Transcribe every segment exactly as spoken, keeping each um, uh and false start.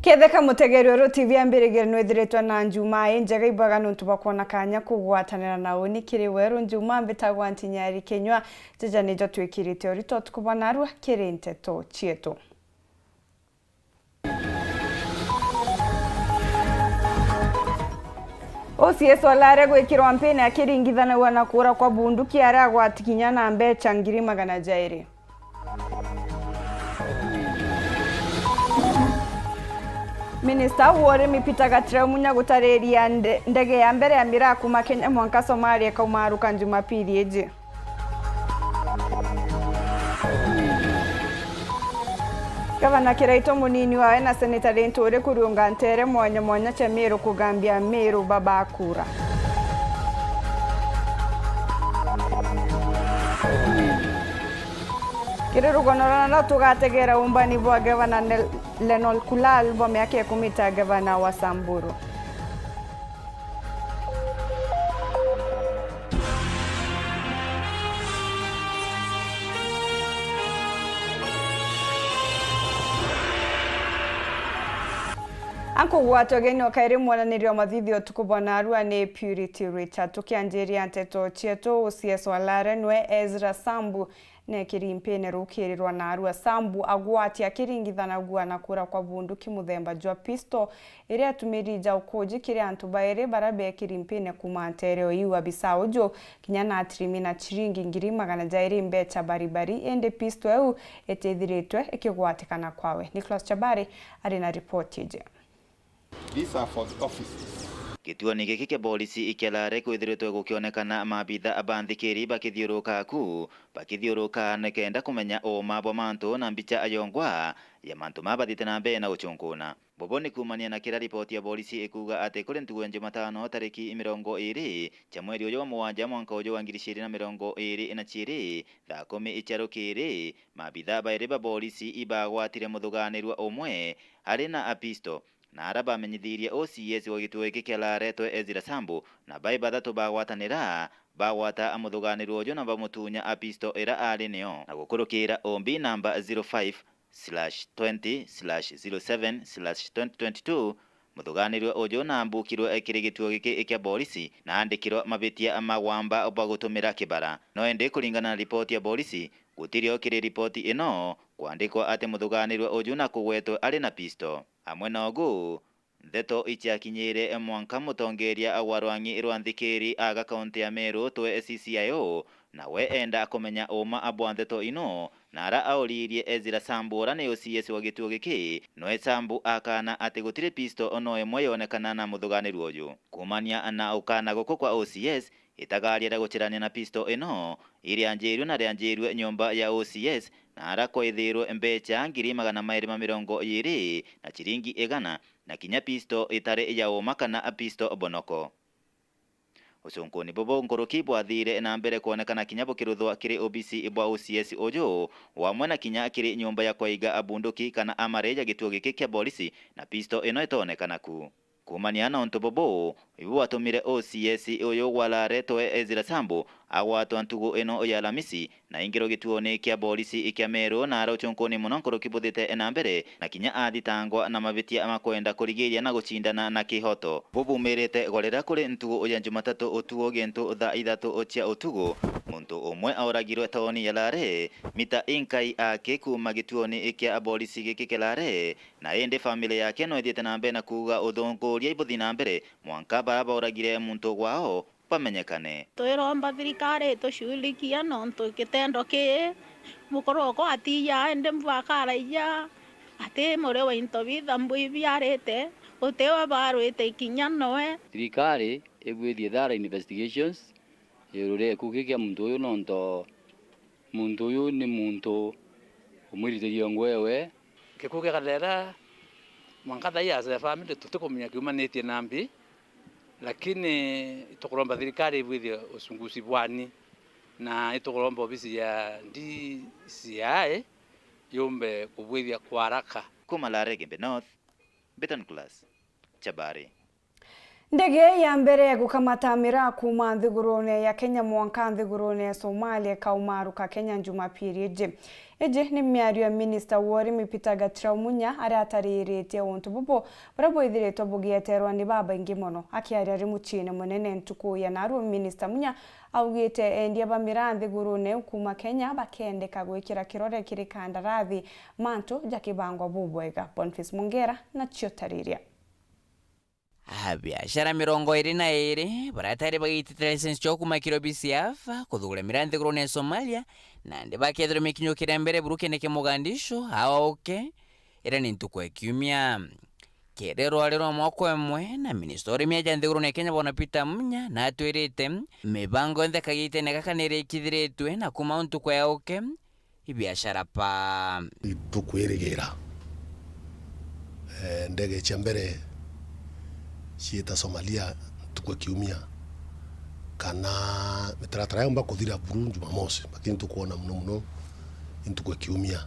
Ketheka mutegeri weru T V ambirigire nwithiritwe na Njumaa injega ibwaga nuntu bwa kwona kanya kugwatanira na uni kiri weru. Njumaa mbitagwa Ntinyari Kinyua, jaja nijo twikirite urito tukubona arua kiri nteto cietu. O C S Olare gwikirwa mpini akiringithanagua na kuura kwa bunduki aria agwati kinya na mbecha ngiri magana jairi. Minista wa urimi Peter Gatira Munya gutariria nde-, ndege ya mbere ya miraa kuma Kenya mwanka Somalia ikaumaruka Jumapili iji. Gavana Kiraitu munini wawe na Seneta Linturi kuriunga ntere mwanya mwanya cia Miru kugambia Miru babakura. Kiri rugono runa tugategera umbani bwa Gavana Nel-, Lenol Kulal bwa miaka ikumi ta gavana wa Samburu. Ankugwata ugeni o kairi mwananiri wa mathithio utuku bwa narua ni Purity Richard. Tukianjiria nteto cietu, O C S Olare nwe Ezra Sambu nekiri mpini rukirirwa narua. Sambu agwati akiringithanagua na kuura kwa bunduki muthemba jwa pistol iria atumiri ja ukuji kiri antu bairi baria bekiri mpini kuma ntere o iu. Abisa uju kinya na atirimi na chiringi ngiri magana jairi mbecha baribari, indi pistol iu itithiritwe ikigwatikana kwawe. Nicholas Chabari ari na ripoti iji. These are for the offices. Gituoni giki kia borisi kia Lare kwithiritwe gukionekana maabitha ba nthikiri bakithiuruka ku, bakithiuruka nikenda kumenya uuma bwa mantu na mbicha yongwa ya mantu mabathite na mbere na guchunkuna. Bobo ni kuumania na kiria ripoti ya borisi ikuuga ati kuri ntugu ya Jumatano tariki mirongo iiri cia mweri uyu wa mugwanja mwanka uyu wa ngiri ciiri na mirongo iiri na ciiri, thaa kumi cia rukiri, maabitha bairi ba borisi ibagwatire muthuganirua umwe ari na a pistol, na ara bamenyithirie O C S wa gituo giki kia Lare etwe Ezra Sambu, na bai bathatu bagwatanira, bagwata muthuganirua uju na bamutunya a pistol ira ari nio, na gukurukira O B namba zero five slash twenty slash zero seven slash twenty twenty-two, muthuganirua uju na ambukirwe kiri gituo giki kia borisi na andikirwa mabitia ma gwamba bwa gutumira kibara. No indi kuringana na ripoti ya borisi, gutirio kiri ripoti ino kwandikwa ati muthuganirua uju na kugwetwe ari na pistol. Amwe na ugu, ndeto ichiakinyire mwanka mutongeria wa rwang'i rwa nthikiri aga kaunti ya Meru twe C C I O, nawe enda kumenya uuma bwa ndeto ino, na ara auririe Ezra Sambu ura ni O C S wa gituo giki, nwe Sambu akana ati gutiri pistol ono imwe yonekana na muthuganirua uju. Kuumania na ukana guku kwa O C S, itagaria ria guchirania na pistol ino, irianjirue na rianjirue nyomba ya O C S, na ara kwaithirwe mbecha ngiri magana mairi ma mirongo iiri na chiringi igana, na kinya pistol itari ya uuma kana pistol bonoko. Uchunkuni bubu nkuruki bwathire na mbere kwonekana kinya bukiruthwa kiri obisi bwa O C S uju, wamwe na kinya kiri nyomba ya kwaiga abunduki kana amari ya gituo giki kia borisi, na pistol ino itonekana ku. Kuumania na untu bubu, ibu bwatumire O C S uyu wa Lare twe Ezra Sambu agwatwa ntugu ino ya Alamisi na aingirwa gituoni kia borisi kia Meru, na ara uchunkuni mono nkuruki buthite na mbere, na kinya athitangwa na mabitia ma kwenda kurigiria na gucindana na kihoto. Bubumirite gorera kuri ntugu ya Jumatatu utuku gintu thaa ithatu cia utuku, muntu umwe auragirwe tauni ya Lare, mita inkai aki kuuma gituoni kia borisi giki kia Lare, na indi family yake no ithiite na mbere na kuuga uthuthuria ibuthi na mbere mwanka bara bauragire muntu gwao bamenyekane. Twiromba thirikari itushughulikia nontu kitendo kii mukuru okwa atiiya indi mbu akaraija ati muri wa into bitha mbu ibiarite utiwe barwite kinya noe. Thirikari ibwithie thorough investigations iguru ria gikuu kii kia muntu uyu nontu muntu uyu ni muntu umwiritirie ngwewe. Gikuu gia Karera, mwanka thaa ii as a family tutikumenya kiumanitie na mbi, lakini itukuromba thirikari ibwithie uchunguzi bwani, na itukuromba obisi ya D C I yumbe kubwithia kwa haraka. Kuma Lare Igembe North, Beton Class, Chabari. Ndege ya mbere ya gukamata miraa kuuma nthigurune ya Kenya mwanka nthigurune ya Somalia ikaumaruka Kenya Jumapili iji. Iji ni miario ya minista wa urimi Peter Gatirau Munya, aria atariritie untu bubu buria bwithiritwe bugieterwa ni babaingi mono. Akiaria ari muciine munene ntuku ya narua, minista Munya augite endia ba miraa nthigurune iu kuuma Kenya bakendeka gwikira kirore kiri kandarathi mantu jakibangwa bubwega. Boniface Mongera nacio tariria. Abiashara mirongo iiri na iiri baria batari bagiitite license cio kuuma kiri obisi ya AFA kuthugura miraa nthigurune ya Somalia, nandi bakethirwe mikinyukire mbere buru kende kia Mogadishu, aoke, iria ni ntuku ya kiumia. Kiri rwari rwa mwaka umwe na minista wa urimi aja nthigurune ya Kenya, bwana Peter Munya, natwirite mibango yonthe kagiitene gaka nirikithiritwe, na kuuma ntuku ya aoke, ibiashara pa. Itukwirigira, eh, ndege cia mbere ciita Somalia ntuku ya kiumia, kana mitaratara yomba kuthira buru Jumamosi, lakini tukwona muno muno ntuku ya kiumia.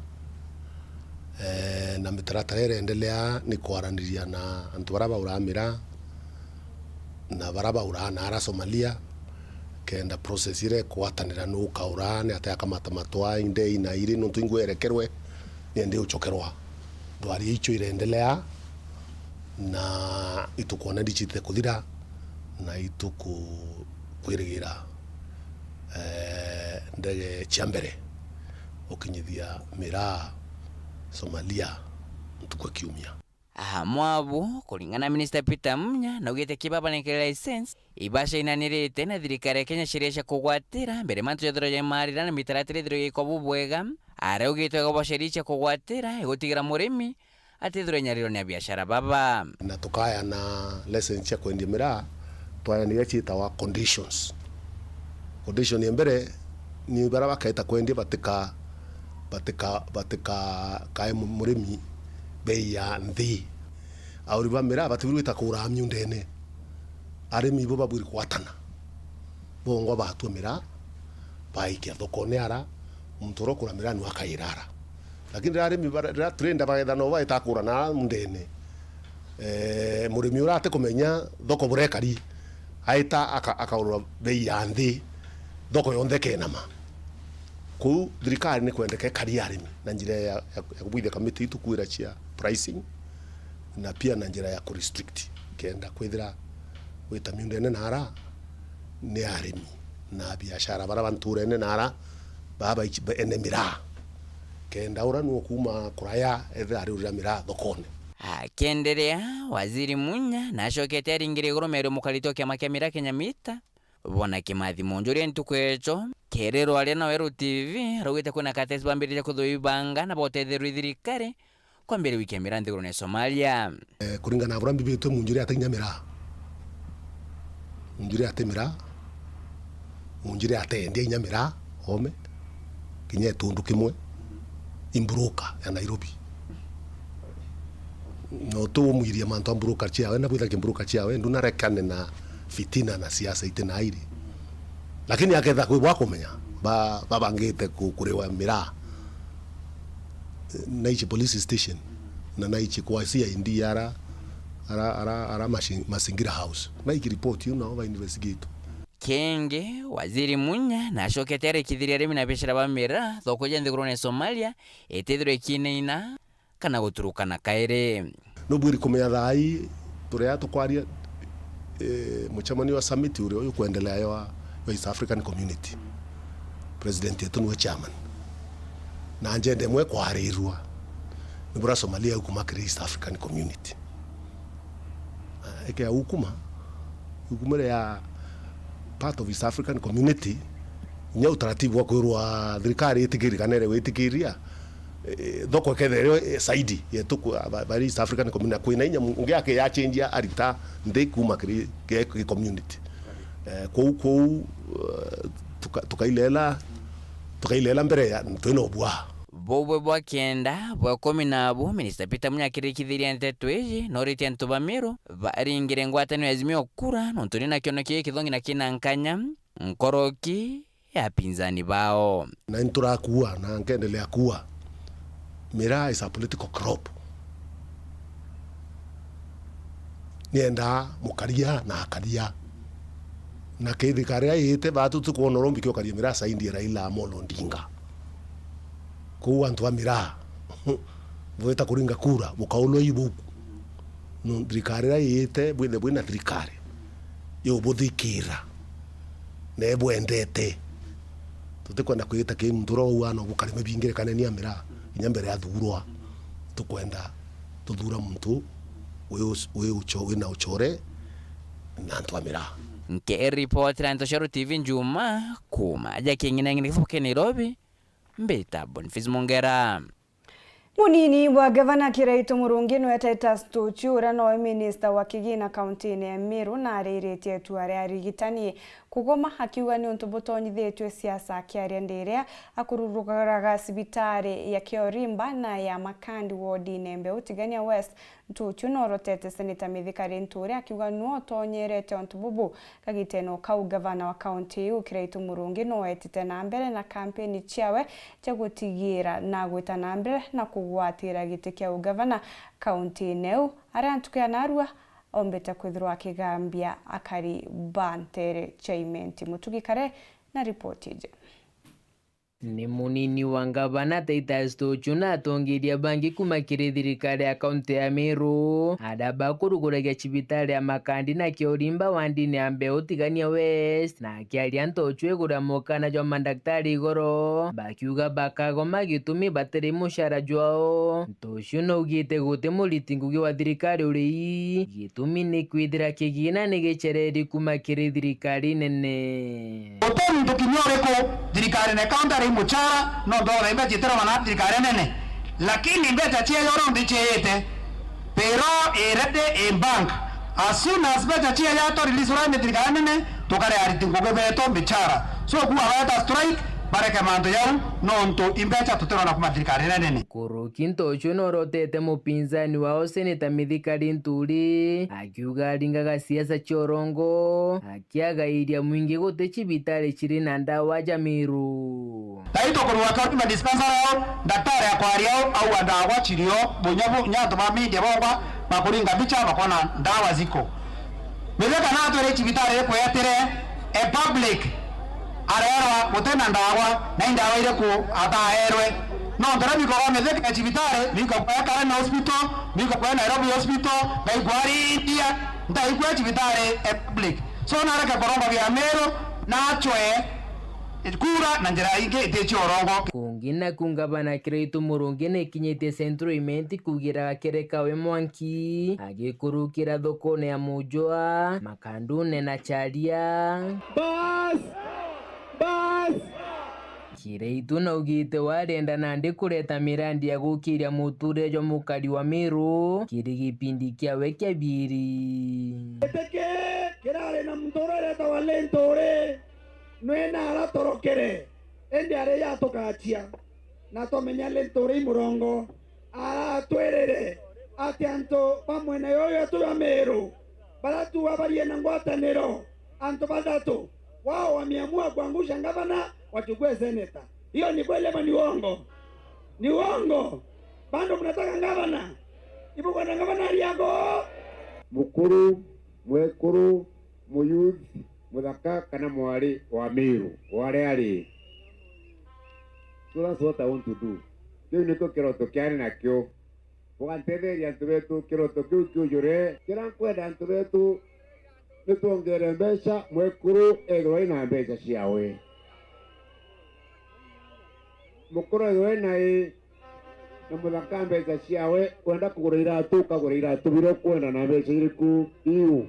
Eh, na mitaratara iria irendelea ni kwaraniria na antu baria bauraga miraa, na baria bauraa naara Somalia, kenda process iria ikwatanira nu ukauraa, ni atia akamata matwa, inde ina iri, nontu ingwe erekerwe, ni endi ucokerwa. Ndwari icio irendelea, na itukwona irichite kuthira, na ituku-, kwirigira, eh, ndege cia mbere ukinyithia miraa Somalia ntuku ya kiumia. Aha mwabu, kuringana na Minista Peter Munya, naugite kibabanekere license, ibasha inanirite na thirikari ya Kenya sheria cia kugwatira mbere mantu jathirwa jaimarira na mitaratara ithirwa jaikwa bubwega. Araugite ugabo sheria cia kugwatira igutigira murimi atithirwe nyarirwa ni abiashara baba. Na tukaya na license cia kwendia miraa, twaya na iria ciitawa conditions. Condition ya mbere ni baria bakaita kwendia batika-, batika-, batika-, kae mu-, murimi bei ya nthi. Auri ba miraa batibwiri gwita kuuraa miundene. Arimi ibo babwiri kwatana. Bongwa batua miraa, baikia thokone ara, muntu uria ukura miraa niwe akaira ara. Lakini riria arimi bara-, riria trader bagetha no baita kura na ndene, eh, murimi uria atikumenya thoko buria ikari, aita aka-, akaurwa bei ya nthi, thoko yonthe ikenama. Kuu thirikari ni kwendeka ikari arimi na njira ya, ya, ya kubwithia kamiti itu kwira cia pricing, na pia na njira ya ku restrict, kenda kwithira gwita miundene naara ni arimi na biashara bara ba nturene naara baba ici-, ba ene miraa, kenda ura nu ukuuma kuraya ethira ariurira miraa thokone. Akienderea, Waziri Munya nacokete aringira iguru merio mukarite o kiama kia miraa Kenya Mita, bwana Kimathi Munjuri ntuku ejo. Kiri rwaria na Weru T V, araugite kwina katesi bambiritie kuthua ibanga na botetherwa i thirikari kwambiria gwikia miraa nthigurune ya Somalia. Eh, kuringana na buria mbibitwe, Munjuri ati inya miraa. Munjuri ati miraa. Munjuri ati endia inya miraa, ome. Kinya itundu kimwe. I broker ya Nairobi. No tu umwiria mantu a broker ciawe, na bwitha ki broker ciawe, nduna rekane na fitina na siasa iti na airi. Lakini aketha kwi bwa kumenya, ba-, babangite ku-, kuriwa miraa. Naichi police station, na naichi kwa C I D ara, ara, ara, ara mashi-, masingira house. Naiki report, you know, ba investigate. Kingi, Waziri Munya nacokete arikithiria arimi na biashara ba miraa, thoko ja nthigurune ya Somalia, itithirwe ikinaina kana guturukana kairi. Nubwiri kumenya thaa ii, turia tukwaria, eh, mucemanio wa summit uria uyu kwendelea wa, wa East African Community. President yetu niwe chairman. Na agenda imwe kwarirua ni buria Somalia ikuma kiri East African Community. Ah, eke ya ukuma, ukuma ya part of East African Community, inya utaratibu wa kwirwa thirikari itikiri kana ere witikiria, eh, thoko ikethirwa iri, eh, saidi yetu ku-, ba-, bari East African Community, na kwina inya mu-, ungi akiyachenjia arita nthi kuma kiri ki, ki community. Eh, kwou, kwou, eh, tuka-, tukailela, tukailela mbere ya, twina ubwa. Bubwe bwa kenda bwa ikumi na bu, Minista Peter Munya akirikithiria nteto iji, noritie antu ba Meru baringire ngwataniro ya Azimio Kura, nontu ni na kiono kii kithongi na kina nkanya nkoroki ya apinzani bao. Na niturakua na nkendelea kuua. Miraa is a political crop. Niendaa mukaria na akaria. Na kethirikari iria iite, baatu tukwona uria umbikia ukaria miraa saindi ya Raila Amolo Odinga. Kwou antu a miraa, bwita kuringa kura, bukaulwa ibu. No, thirikari iria iite, bwithe bwina thirikari iubuthikira na ibwendete. Tutikwenda kwigita kiri muntu uria wauga no bukari mibingirekane ni a miraa, kinya mbere athurwa. Tukwenda tuthura muntu wi uc-, wi ucho-, wina uchore na antu a miraa. Nkiripotera Ntoshoro T V Njuma, kuuma ja king'inang'ina githuku kia Nairobi, mbita Boniface Mongera. Munini wa gavana Kiraitu Murungi niwe Titus Tuchu, uria nowe minista wa kigina kauntiine ya Meru, na ariritie itua ria arigitani kugoma, akiuga ni untu butonyithitue siasa, akiaria ndi iria akururukaraga cibitari ya Kiorimba na ya Makandi wodine Mbeu Tigania West. Ntuchu norotete Seneta Mithika Linturi akiuga nwe utonyerete untu bubu. Kagitene o kau, gavana wa kaunti iu Kiraitu Murungi noetite na mbere na kampeni ciawe cia gutigira na gwita na mbere na kugwatira giti kia ugavana kauntiine iu, aria ntuku ya narua ombite kwithirwa akigambia akari ba ntere cia Imenti. Mutugi Kare na ripoti iji. Ni munini wa ngavana Titus Tuchu na atongeria bangi kuma kiri thirikari ya kaunti ya Meru, aria bakuruguragia cibitari ya Makandi na Kiorimba wandini ya Mbeu Tigania West, na akiaria Ntuchu iguru ya mukana jwa mandaktari igoro, bakiuga bakagoma gitumi batiri mucara jwao. Ntuchu naugite guti muriti ngugi wa thirikari uri ii, gitumi ni kwithira kigina ni gicereri kuma kiri thirikari nene. Guti muntu kinya uriku thirikarine kaunti ari muchara, nontu wa mbeca iteromana na thirikari nene, lakini mbeca cieyo ronthi cieyite, payroll i ready in bank. As soon as mbeca cieyo to release ura ni thirikari nene, tukare ariti ngugi betu michara. So kuwa baeta strike, bareke mantu jau, nontu imbeca tutirona kuma thirikari nene. Kuruki Ntuchu norotete mupinzani wao Seneta Mithika Linturi, akiuga aringaga siasa cia urongo, kiagairia mwingi guti cibitari ciri na ndawa ja Meru. Thai tukurua kaunti ma dispensary ao, daktari akwaria au, au ndawa cirio, bunya bu-, nya antu ba media bongwa, bakuringa mbicha, bakona ndawa ziko. Mithika natwire cibitari ikwetire, e public, arerwa guti na ndawa, na i ndawa iriku ataerwe? No ntere bikoba Mithika e cibitari, biko kwa Karen Hospital, biko kwa Nairobi Hospital, ngai kwa India, ntai kwa cibitari e public. So nareke kuromba bia Meru, nachwe kura na njira ingi iti cia urongo. Kungi naku ngavana Kiraitu Murungi nikinyitie Central Imenti kugira gakereka we mwanki, agikurukira thokone ya Mujwa, Makandune na Charia. Bas! Bas! Kiraitu naugite we arenda nandi kureta mirandi ya gukiria muturire jwa mukari wa Meru kiri gipindi kiawe kia biiri. Giti kii kirari na muntu uria uretawa Linturi, nwe naratorokere, indi ari yatugacia, na twamenya Linturi i murongo. Aratwirire ati antu ba mwena yuyu wetu jwa Meru, baria tuuga barie na ngwataniro, antu bathatu, wao wameamua kuangusha ngavana, wachukue seneta. Hiyo ni kweli ama ni uongo? Ni uongo. Bado mnataka ngavana? Ibukwenda ngavana ari yako? Mukuru, mwekuru, muyouth, muthaka kana mwari wa Meru, o aria ari. So that's what I want to do. Kiu nikio kiroto kiari nakio. Bugantetheria antu betu kiroto kiu kiujure. Kiria nkwenda antu betu, ni twongere mbeca, mwekuru ethirwa ina mbeca ciawe. Mukuru ethirwa ina i, na muthaka mbeca ciawe, wenda kugura iratu, ukagura iratu biria ukwenda na mbeca iriku? Iu.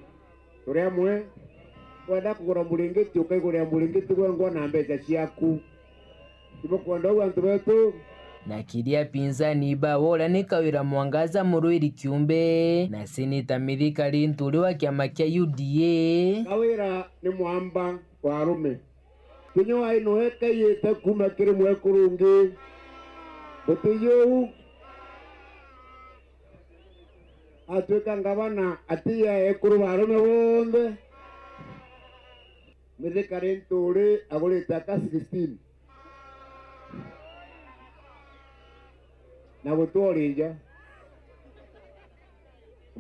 Turi amwe? Wenda kugura muringiti, ukaigurira muringiti bwengwa na mbeca ciaku. Ibukwenda uu antu betu? Na kiria pinzani bawe uria ni Kawira Mwangaza Murwiri Kiumbe na Seneta Mithika Linturi wa kiama kia U D A. Kawira ni mwamba wa arume. Kinya wai noe kaiyite kuuma kiri mwekuru ungi. Gutiji uu. Atwika ngavana, atiia ekuru ba arume bonthe. Mithika Linturi agurite aka sixteen. Na gutwa uri nja.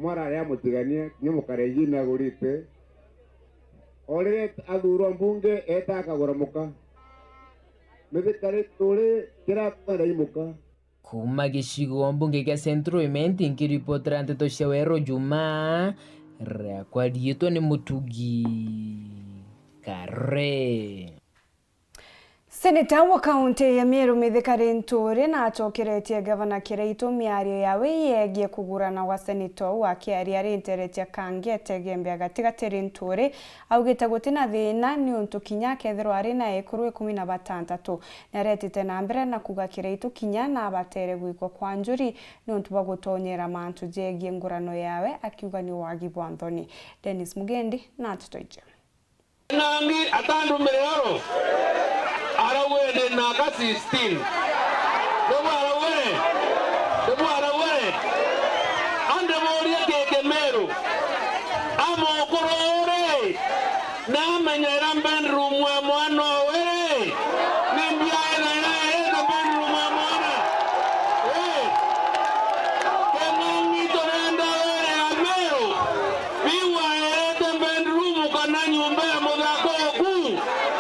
Mwarari amutigania, kinya mukare ingi ni agurite. O riria athuurwa mbunge, eeta akagura muka. Mithika Linturi kirakwenda imuka. Kuuma gicigo mbunge gia Central Imenti, nkiripotera nteto cia Weru Juma, riakwa riitwa ni Mutugi Kare. Seneta wa kaunti ya Meru Mithika Linturi nacokeretie Gavana Kiraitu miario yawe yegie kugurana gwa seneta uu, akiaria ari nteere cia Kangete Igembe ya gatigati Linturi augite gutina thiina niuntu kinya akethirwa ari na ekuru ikumi na batantatu. Niaretite na mbere na kuuga Kiraitu kinya nabatere gwikwa kwa njuri niuntu bwa gutonyera mantu jegie ngurano yawe, akiuga ni wagi bwa nthoni. Dennis Mugendi na nteto iji. Nangi atandumire oro, araugire ndi naka sixteen. Nibu araugire? Nibu araugire? Ande buria kiki Meru, amukuru uri, na amenyera bedroom ya mwana owe ri, ni mbia ena ira erete bedroom ya mwana? Ii. King'ang'i turenda were ya Meru, biu aerete bedroom kana nyumba ya muthaka oku,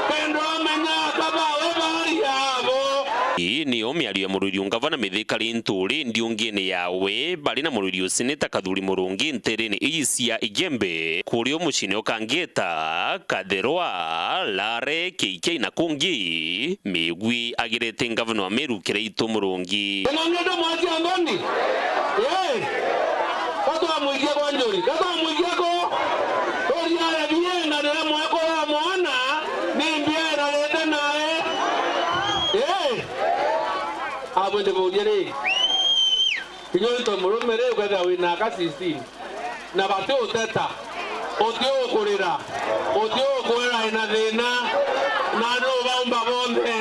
kenda amenya aka bawe bari abo. Ii niyo miario ya murwiri u ngavana Mithika Linturi ndiungine yawe bari na murwiri u seneta Kathuri Murungi nterene iji cia Igembe, kuria muciine o Kangeta, Katherwa, Lare, K K na kungi. Migwi agirete ngavana wa Meru Kiraitu Murungi. King'ang'i ndimwatia nthoni? Ii. Gatwamwikia kwa njuri, gatwamwikia ko? Turiare bienganire mwekuru wa mwana, ni mbia irarite nae? Ii. Abwe ndiburie ri, kinya untu murume ri, ukethira wina aka sixteen, na bati uteta, uti ukurira, uti ukwira ina thiina, na ni ubaumba bonthe.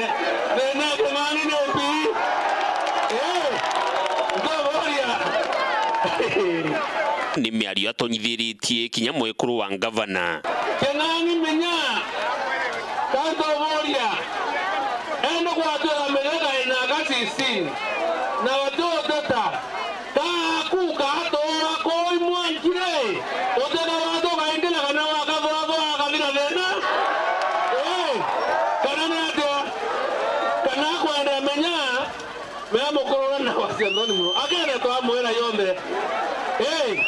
Thiina ya King'ang'i ni mbi? Ii? Ntuburia. Ni miario atonyithiritie kinya mwekuru wa ngavana. King'ang'i menya, ka ntuburia, ende kwatwira migega ina aka sixteen, na bati uteta, Kaaku kaatoora kuu imwankire, utikawathuka ingi na kana wakathuathua akathira thiina? Ii, kana ni atia? Kana akwenda menya, mea mukurura na wacia nthoni mono, akenda twamwira yonthe. Ii,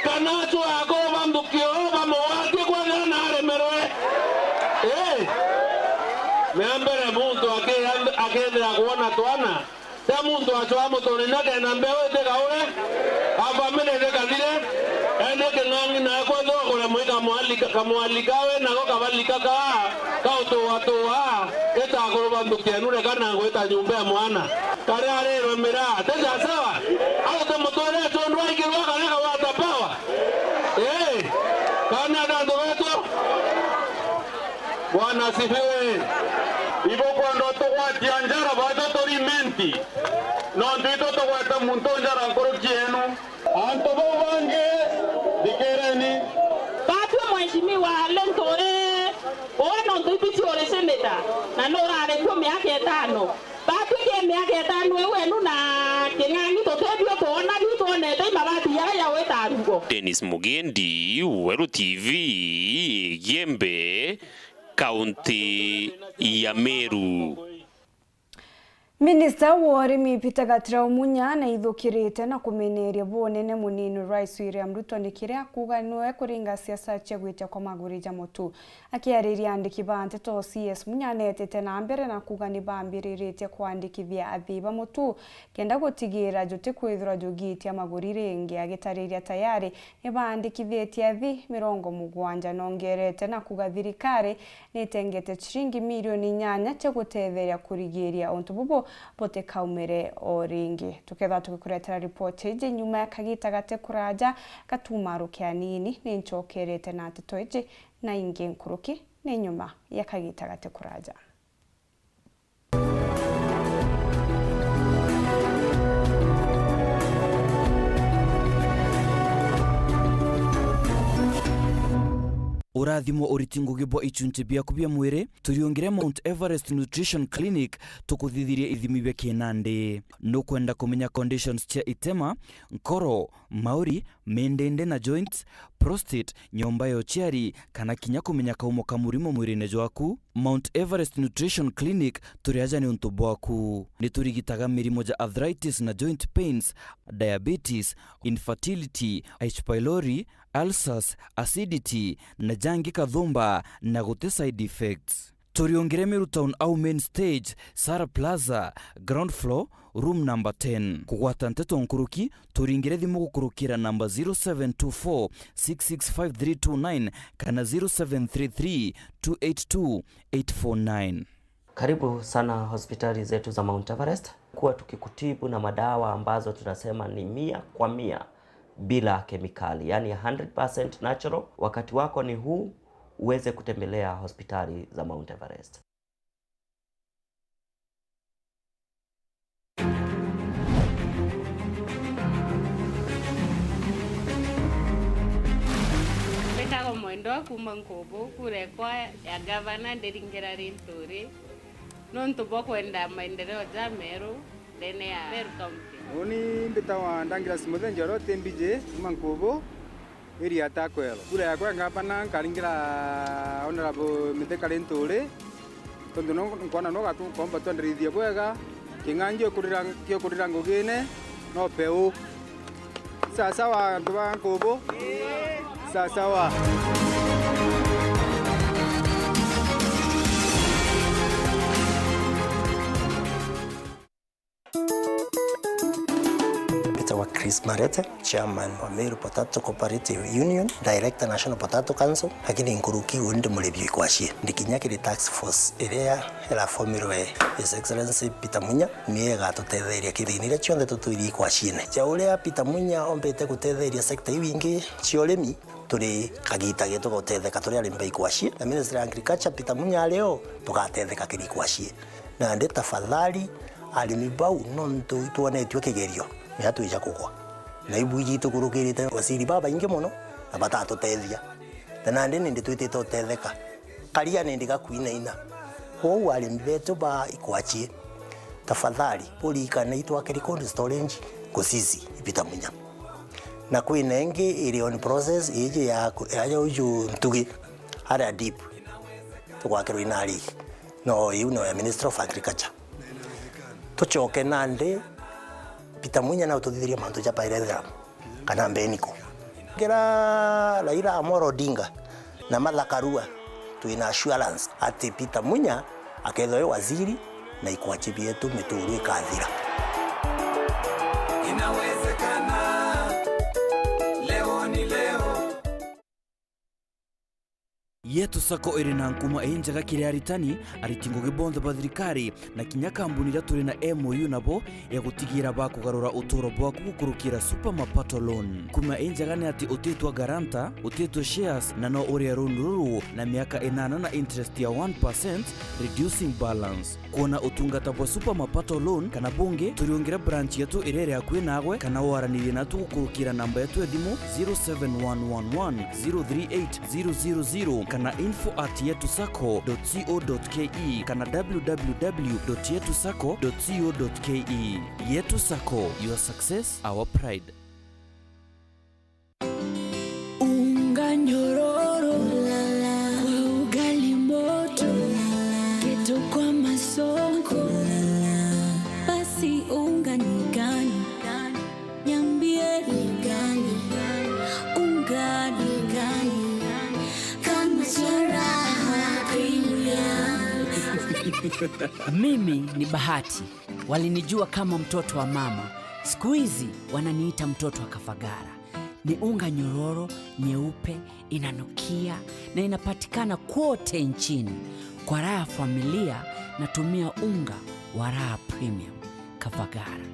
kana acwaa kuu banthukio bamugwatie kwethira na aremerwe? Ii, mea mbere muntu aki-, akethira kwona twana, tia muntu acwaa muturine kenda mbeu itikaure, a family itikathire. Ende King'ang'i nawe kwethirwa kuremwa ikamwalika, kamwalika we nako kabalika kaa, kautuatua, ita akuru ba nthuki enu, reka na ngwita nyumba ya mwana. Karia arirwe miraa, ti ja sawa? Au ti mutwire chondwa ikirwa karia kawata power? Ii, kana antu betu? Bwana asifiwe. Ibukwenda utugwatia njara bajo turi Imenti, nontu itu tugwete muntu njara nkuruki yenu. Antu bau bangi, thikireni. Batwi Mheshimiwa Linturi, uwe nontu ibiti uri senator, na nurari kuu miaka itano. Batwi ki miaka itano iu enu na King'ang'i tutibio twona, biu twonete i mabati jaria jagwita rugo. Dennis Mugendi, Weru T V, Igembe, kaunti ya Meru. Minista wa urimi Peter Gatirau Munya naithukirite na kumeneria bunene munini Rais William Ruto ni kiria akuuga niwe kuringa siasa cia gwitia kwa maguri ja mutu. Akiariria andiki ba nteto, C S Munya neetite na mbere na kuuga ni bambiriritie kwandikithia athii ba mutu kenda gutigiira jutikwithirwa jugiitia maguri ringi, agitariria tayari ni baandikithitie athii mirongo mugwanja. Nongerete na kuuga thirikari ni itengete ciringi milioni inyanya cia gutetheria kurigiiria untu bubu butikaumire o ringi. Tukethirwa tugikuretera ripoti iji nyuma ya kagiita gati kuraja, gatumaruke anini, ni ncokerete na nteto iji na ingi nkuruki ni nyuma ya kagiita gati kuraja. Athimwa uriti ngugi bwa ichunchi biaku bia mwiri, turiungire Mount Everest Nutrition Clinic tukuthithirie ithimi bia kinandi. Nukwenda kumenya conditions cia itema, nkoro, mauri, mindindi na joints, prostate, nyomba ya uciari, kana kinya kumenya kaumo ka murimo mwirine jwaku? Mount Everest Nutrition Clinic turi aja niuntu bwaku. Niturigitaga mirimo ja arthritis na joint pains, diabetes, infertility, H. pylori, ulcers, acidity, na jangi kathumba, na guti side effects. Turiungire Meru Town au main stage, Sara Plaza, ground floor, room number ten. Kugwata nteto nkuruki, turingire thimu gukurukira namba zero seven two four six six five three two nine kana zero seven three three two eight two eight four nine. Karibu sana hospitali zetu za Mount Everest. Kuwa tukikutibu na madawa ambazo tunasema ni mia kwa mia bila kemikali, yani hundred percent natural. Wakati wako ni huu uweze kutembelea hospitali za Mount Everest. Mbitagwa Mwendwa kuuma Nkubu, kura ekwa ya gavana ndiringira Linturi, nontu bwa kwenda maendeleo ja meru ndene ya Meru County. Uni mbitagwa Douglas Muthenjoro, ti mbiji kuuma Nkubu, area ya Takwelo. Kura yakwa ya gavana nkaringira Honorable Mithika Linturi, tontu no nkwona no gatukomba twenderithie bwega, king'anji gikurira, gikurira ngugine, no peu. Sasawa, antu ba Nkubu? Sasawa. Mbitagwa Chris Marete, chairman wa Meru Potato Cooperative Union, director National Potato Council, lakini nkuruki uu ndi muribi wa ikwacie. Ndi kinya kiri task force iria irafomirwe His Excellency Peter Munya, niyo igatutetheria kithini iria cionthe tutwiri ikwaciene. Ja uria Peter Munya ombite gutetheria sector iu ingi cia urimi, turi kagita getu ga gutetheka turi arimi ba ikwacie, na Ministry ya Agriculture Peter Munya ari o, tugatetheka kiri ikwacie. Nandi tafadhali, arimi bau nontu itwonetue kigerio, ni atwija kugwa. Na ibu iji itukurukirite waziri babaingi mono, na batatutethia. Na nandi nindi twitite utetheka. Karia nindi gakwinaina. Kwou arimi betu ba ikwacie, tafadhali, uririkane itwakiri cold storage Gusisi, Peter Munya. Na kwina ingi iri on process, iji ya ku-, ya, ya uju Ntugi, aria deep, tugwakirwa inari. No, iu no ya Ministry of Agriculture. Tucoke nandi, Peter Munya na ututhithirie mantu ja pyrethrum, kana mbeniko. Kira Raila Amolo Odinga na Martha Karua, twina assurance ati Peter Munya akethwa e waziri na ikwachi bietu mituru ikathira. Inawezekana, leo ni leo. Yetu Sacco iri na nkuma injega kiri aritani, ariti ngugi bonthe ba thirikari, na kinya kambuni iria turi na M O U nabo ya gutigira bakugarura uturo bwaku gukurukira Super Mapato Loan. Nkuma injega ni ati utitwa guarantor, utitwa shares, na no urie loan ruru na miaka inana na interest ya one percent, reducing balance. Kwona utungata bwa Super Mapato Loan kana bungi, turiungire branch yetu iria iri akui nagwe, kana waranirie natu gukurukira namba yetu ya thimu zero seven one one one zero three eight zero zero zero kana info at yetu sacco dot co dot ke kana w w w dot yetu sacco dot co dot ke. Yetu Sacco, your success, our pride. Unga nyororo, kwa ugali moto, kitu kwa masonko. Basi unga ni gani? Niambie ni gani? Unga ni gani? Kama cha Raha Premium. Mimi ni Bahati. Walinijua kama mtoto wa mama. Siku hizi wananiita mtoto wa Kafagara. Ni unga nyororo, nyeupe, inanukia na inapatikana kwote nchini. Kwa raha ya familia, natumia unga wa Raha Premium. Kafagara.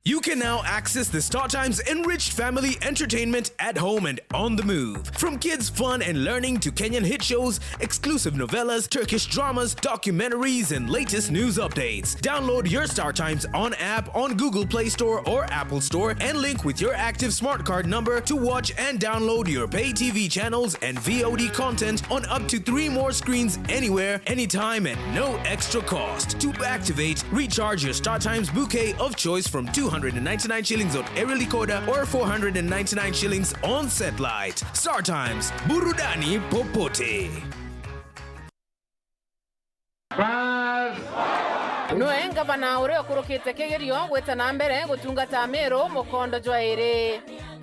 You can now access the StarTimes enriched family entertainment at home and on the move. From kids' fun and learning to Kenyan hit shows, exclusive novellas, Turkish dramas, documentaries, and latest news updates. Download your StarTimes on app on Google Play Store or Apple Store and link with your active smart card number to watch and download your pay T V channels and V O D content on up to three more screens anywhere, anytime, at no extra cost. To activate, recharge your StarTimes bouquet of choice from two hundred and ninety-nine shillings on Aerial Decoder or four hundred and ninety-nine shillings on Satellite. StarTimes, burudani popote. Bas. Nwe ngavana uria ukurukite kigerio gwita na mbere gutungata Meru mukondo jwa iri.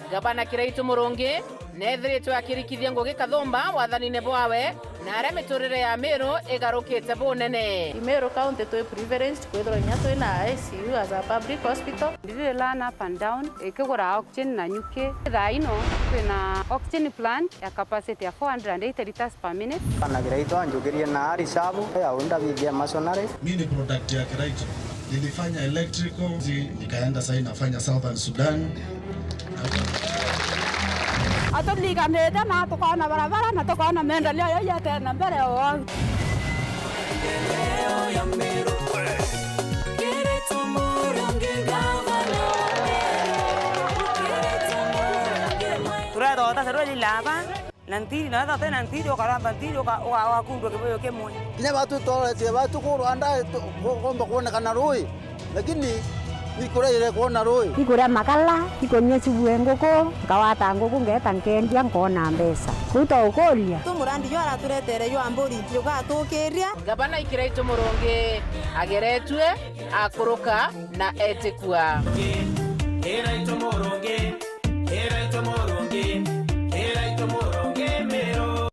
Ngavana Kiraitu Murungi neethiritwe akirikithia ngugi kathumba wathanine bwawe, na aria miturire ya Meru igarukite bunene. I Meru County twi privileged kwithirwa inya twi na I C U as a public hospital. Ndiri run up and down, ikigura oxygen na nyuki. Thaa ino twina oxygen plant ya capacity ya four hundred and eighty liters per minute. Kana Kiraitu anjukirie na ari shabu ya unda bigia masonary. Mi ni product ya Kiraitu. Nilifanya electrical, zi-, nikaenda sasa nafanya Southern Sudan. Atuliganite na tukona barabara na tukona maendeleo yaiete na mbere o. Turethota serwe lilaba. Na ntiri, na wethira utina ntiri, ukaramba ntiri, uka-, uka-, ugakundwa kibuyu kimwe. Kinya batu tworetie batu ku Rwanda, tu-, ku-, kumba kwonekana rui, lakini ni kuria ire kwona rui. Ikuria makala, ikunyua cubu e nguku, nkawata nguku, ngeeta nkendia, nkoona mbeca. Kuu twaukuria. Tu murandi jwa araturetere jwa mburi, jugatukiria. Ngavana Kiraitu Murungi ageretue, akuruka na etikua. Kiraitu Murungi. Kiraitu Murungi, Kiraitu Murungi Meru.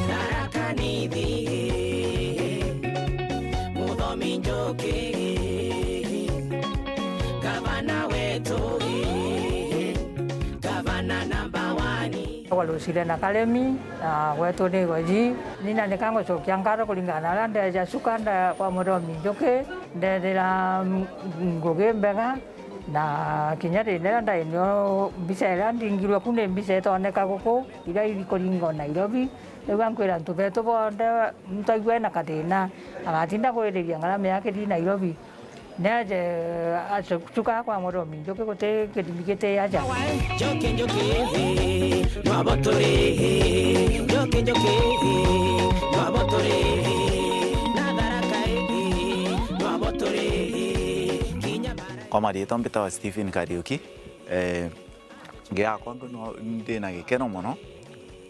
Tharaka Nithi, Muthomi Njuki, gavana wetu, gavana number one. Twarucire na karemi, na gwetu ni goji. Nina nika ngucokia nkatho kuringana na uria ndeeja cuka nda kwa Muthomi Njuki, ndeethira, mm, ngugi mbega, na kinya riria ndainio mbica iria ndingirwe ku ni mbica itoneka guku, iria ikuringa o Nairobi. Riu ankwira antu betu bonthe, muntu aigua ena kathina, agatinda kwiriria ngarama yake ithii Nairobi. Neeje acuka kwa Muthomi Njuki guti kirimi giti aja. Njuki, Njuki, nwabotori, Njuki, Njuki, nwabotori, na Tharaka, nwabotori, kinya Mara. Kwa mariitwa mbitawa Stephen Kariuki. Eh, ngi yakwa ndi no, ndi na gikeno mono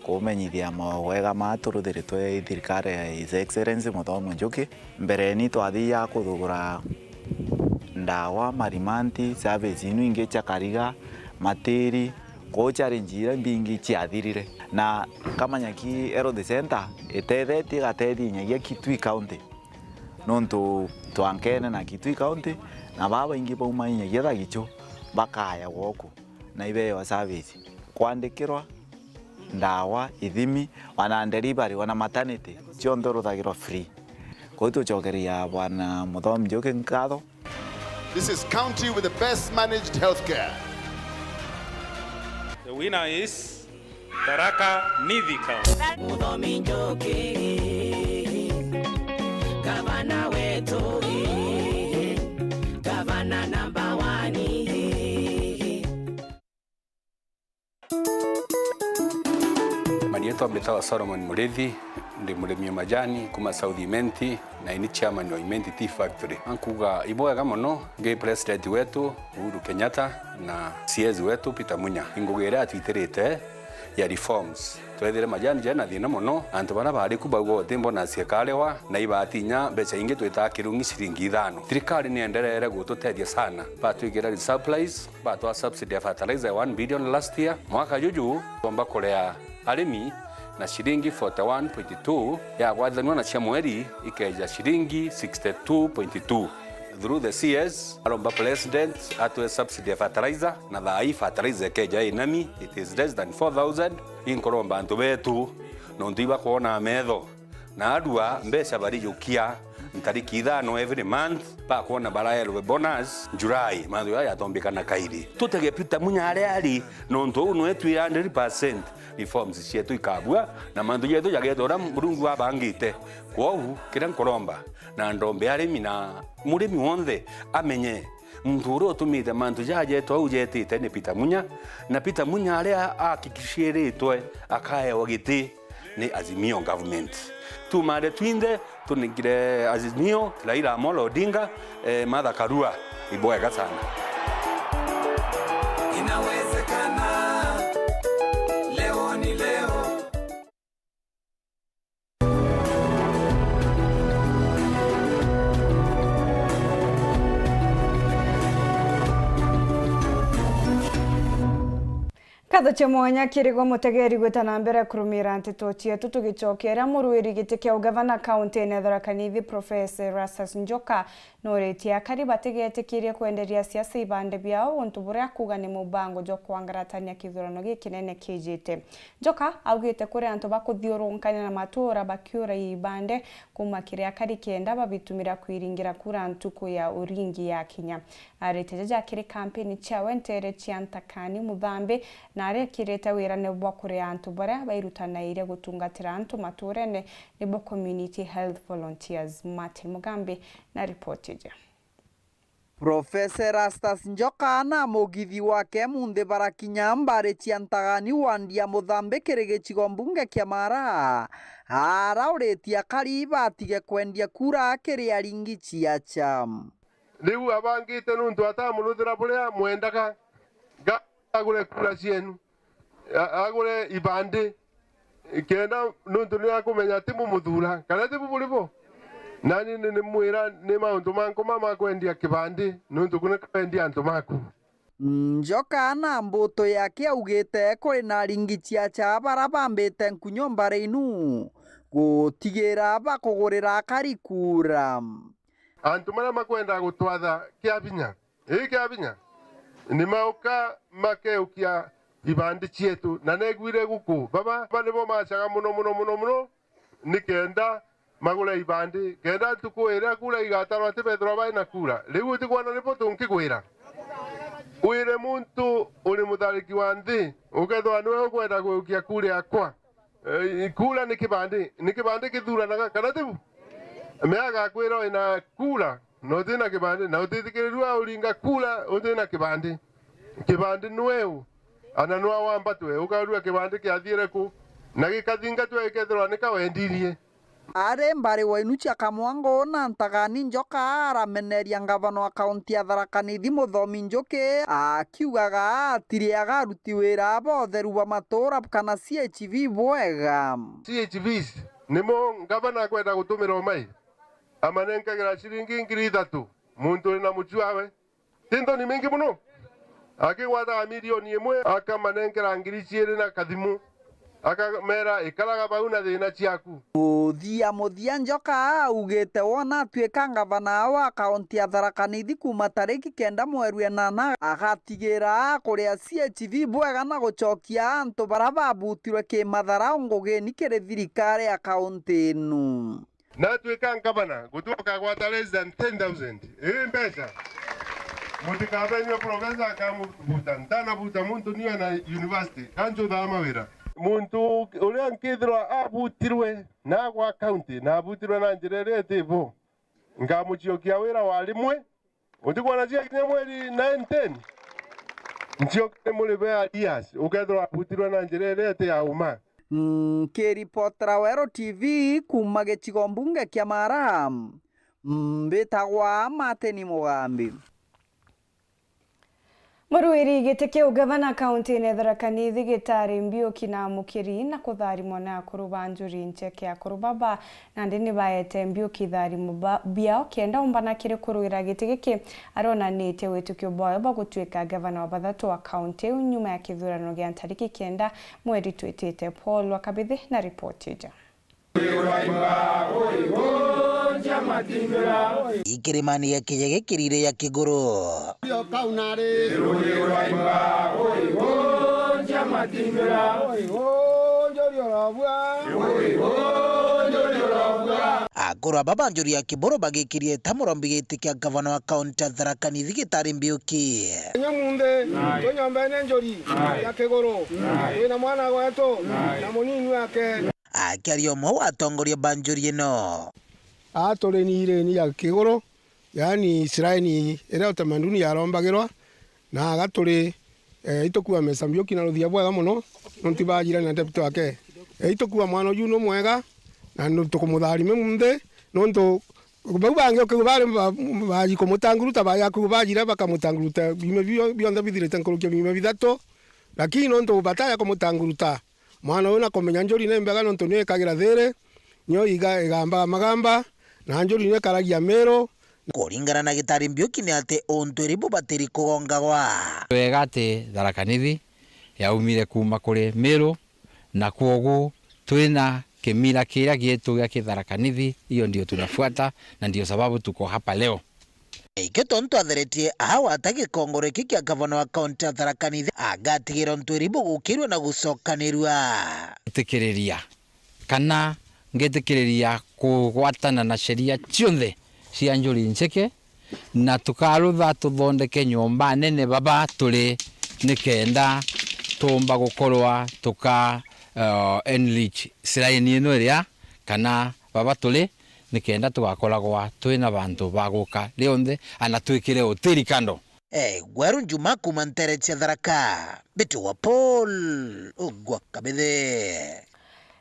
kumenyithia mawega maa turuthiritwe i thirikari ya His Excellency Muthomi Njuki. Mbere ni twathiaga kuthugura ndawa, marimanti, service inu ingi cia kariga, matiri, kwou challenge iria mbingi ciathirire. Na Kamanyaki Health Centre itethetie, igateethia inyagia Kitui County, nontu twankene na Kitui County, na baa baingi bauma inyagia Thagichu bakaya gwoku na ibeewa service, kwandikirwa, ndawa, ithimi, ona delivery, ona maternity, cionthe uruthagirwa free. Kwou tucokeria Bwana Muthomi Njuki nkatho. This is county with the best managed healthcare. The winner is Tharaka Nithi County. Muthomi Njuki, gavana wetu, gavana number one. Marietwa mbitawa Solomon Murithi, ndi murimi wa majani kuma South Imenti, na ini chairman wa Imenti Tea Factory. Ankuga ibwega mono ngi president wetu Uhuru Kenyatta na C S wetu Peter Munya. Ingugi iria atwitirite ya reforms. Twethire majani jena thina mono, antu baria bari ku bauga uti mbona ciekarewa, na ibatinya mbeca ingi twitaa kirungi ciringi ithano. Thirikari ni endereere gututethia sana, batwikira resupplies, batwa subsidy ya fertilizer ya one billion last year. Mwaka juju twomba kurea arimi na ciringi forty one point two, yagwathanua na cia mweri ikeja ciringi sixty two point two. Through the C S, aromba president atwe subsidy ya fertilizer, na thaa ii fertilizer ikeja inami, it is less than four thousand. Inkuromba antu betu Nontu ibakwona metho, na arua mbeca barijukia ntariki ithano every month, bakwona baraerwe bonus July, manthu jaa jatombikana kairi. Tutege Peter Munya aria ari, nontu uu nwe twi hundred percent reforms cietu ikabua, na manthu jetu jageta uria Murungu abangite. Kwou, kiria nkuromba, na ndombe arimi na murimi wonthe amenye, muntu uria utumite mantu jajetwa au jetite ni Peter Munya, na Peter Munya aria akikishiritwe akaewa giti ni Azimio government. Tumare twinthe tunengire Azimio, Raila Amolo Odinga, eh, Martha Karua, ibwega sana. Inawezekana, leo ni leo. Nkatho cia mwanya kiri gwe mutegeri gwita na mbere kurumira nteto cietu, tugicokeria murwiri giti kia ugavana kaunti-ini ya Tharaka Nithi, Professor Erastus Njoka, nuritie akari batigetikirie kwenderia siasa ibande biao, untu buria akuuga ni mubango jwa kwangaratania kithurano gikinene kijite. Njoka augite kuri antu bakuthiurunkania na matura bakiura ibande kuuma kiri akari kenda babitumira kwiringira kura ntuku ya uringi yakinya. Arite jaja kiri kampeni ciawe nteere cia Ntakani Muthambi, na aria ekirite wirane bwa kuria antu baria bairutanairie gutungatira antu maturene nibo community health volunteers. Martin Mugambi na ripoti iji. Professor Erastus Njoka na mugithi wake munthi barakinya mbari cia Ntagani wandi ya Muthambi kiri gicigo mbunge kia Mara, arauritie akari batige kwendia kura kiri aringi ciacha. Riu abangite nuntu atamuruthira buria mwendaga, nga agure kura cienu. A-, agure ibandi, kenda nuntu ni akumenya ti mumuthura, kana ti bu buri bo? Nani ni, ni mwira ni mauntu manku ma, ma kwendia kibandi, nuntu kuni kwendia antu maku. Njoka na mbutu yake augite kuri na aringi ciacha bara bambite nkunyo mbari inu gutigira bakugurira akari kura. Antu maria makwenda gutwatha kia binya, ii kia binya, ni mauka makeukia ibandi cietu, na negwire guku. Baba, baba nibo macaga muno, muno, muno, muno, ni kenda magure ibandi, kenda ntuku iria kura igatarwa ti bethirwa bai na kura. Riu utikwona nibo tunkigwira? Wire muntu uri muthariki wa nthi, ukethirwa niwe ukwenda gwiukia kura yakwa. Eh, kura ni kibandi, ni kibandi kithuranaga, kana tiu? Me agakwira wina kura, na utina kibandi, na utitikirirua uringa kura utina kibandi. Kibandi nweu, ana nwa wambatwe, ukarua kibandi kiathiire ku, na gikathingatwe gikethirwa ni kawendirie. Ari mbari wa inu cia Kamwango na Ntagani Njoka arameneria ngavana wa kaunti ya Tharaka Nithi Muthomi Njuki, akiugaga atiri agaruti wira ba utheru bwa matura kana C H V bwega. C H Vs nimo ngavana akwenda gutumira umai, amanenkagira ciringi ngiri ithatu muntu uri na mucii wawe. Ti nthoni mingi muno? Akigwataga milioni imwe, akamanenkera ngiri ciiri na kathimu, akamera, "Ikaraga bau na thiina ciaku." Muthia muthia Njoka augite wona atuika ngavana wa kaunti ya Tharaka Nithi kuuma tariki kenda mweri enana, agatigira kuria C H V bwega na gucokia antu bara babutirwe kimatharau ngugini kiri thirikari ya kaunti inu. Natwika ngavana, guti ukagwata less than ten thousand. Ii mbeca. Mutikabenywe professor akamubuta. Ntanabuta muntu niwe na university. Kanjuthaa mawira. Muntu uria nkithirwa abutirwe na agwa county, na abutirwe na njira iria iti bo, ngamuciokia wira wa rimwe. Utikwona cia kinya mweri nine, ten? Ncioke ni muribe arrears, ukethirwa abutirwe na njira iria iti ya uma. Nkiripotera Weru T V kuuma gicigo mbunge kia Mara, mbitagwa Martin Mugambi. Murwiri giti kia ugavana kaunti-ini ya Tharaka Nithi Gitari Mbiuki na amukiri na kutharimwa na akuru ba njuri ncheke akuru baba Nandi ni baete Mbiuki itharimo ba-, biao kenda umbana kiri kurwira giti giki, aronanitie witikio bwayo bwa gutuika ngavana wa bathatu wa kaunti iu nyuma ya kithurano gia ntariki kenda mweri twitite. Paul wa Kabithi na ripoti ija. Ikirimani ya Kijege kirire ya Kiguru. Akuru aba ba njuri ya Kiburu bagikirie ta murombi giti kia gavana wa kaunti ya Tharaka Nithi Gitari Mbiuki. Nyamunthi, twi nyombene njuri ya Kiguru, twina mwana wetu na munini wake. Akiaria umwe wa atongoria ba njuri ino. Aa turi ni ireni ya Kiguru, yaani shrine iria utamaduni yarombagirwa, na aga turi, eh, itukua Mesa Mbiuki na ruthia bwega mono, nontu bajire na deputy wake. Eh, itukua mwana uju ni mwega, na nu-, tukumutharima munthi, nontu bau bangi ukiuga bari ba-, baji kumutanguruta, baja kuuga bajire bakamutanguruta, biume bio-, bionthe bithirite nkuruki ya biume bithatu, lakini nontu bataja kumutanguruta, mwana uyu na kumenya njuri ni mbega nontu ni ikagira thiri, nio iga-, igambaga magamba, na njuri ni ikaragia Miru. Kuringana na Gitari Mbiuki ni ati untu iri bubatiri kugongagwa. Wega ati Tharaka Nithi yaumire kuuma kuri Miru, na kwogu twina kimila kiria gietu gia Kitharaka Nithi, hiyo ndio tunafuata, na ndio sababu tuko hapa leo. Ikio tontu atheretie aa gwata gikongoro giki kia gavana wa kaunti ya Tharaka Nithi, agatigira untu iri bugukirua na gucokanirua. Ngitikiriria kana ngitikiriria kugwatana na sheria cionthe cia njuri nceke, na tukarutha tuthondeke nyomba nene baba turi, nikenda tuumba gukorwa tuka, uh, enrich shrine ino iria kana baba turi, nikenda tugakoragwa twina bantu ba guka rionthe, ana twikire utiri kando. Eh, Gweru Njuma kuuma ntere cia Tharaka, Mbiti wa Paul, ugwa Kabithe.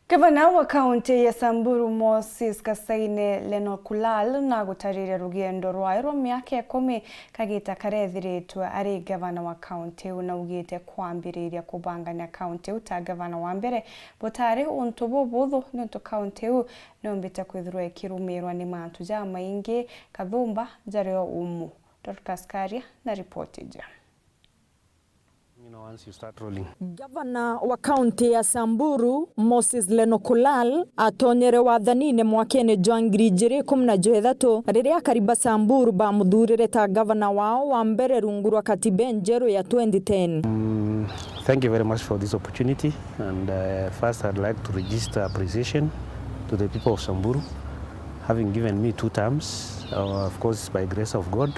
Gavana wa kaunti ya Samburu Moses Kasaine Lenokulal na gutariria rugendo rwae rwa miaka ikumi kagita karia ethiritwe ari gavana wa kaunti iu, na augite kwambiriria kubangania kaunti iu ta gavana wa mbere butari untu bubuthu, niuntu kaunti iu niumbite kwithirwa ikirumirwa ni mantu jamaingi kathumba jario umu. Dorcas Karia na ripoti iji. You know, once you start rolling. Gavana wa kaunti ya Samburu, Moses Lenokulal, atonyere wathanine mwakene jwa ngiri ijiri ikumi na jwethatu, riria akari ba Samburu bamuthurire ta gavana wao wa mbere rungu rwa katiba enjeru ya twenty ten. Mm, thank you very much for this opportunity, and, uh, first I'd like to register appreciation to the people of Samburu, having given me two terms, uh, of course, by grace of God.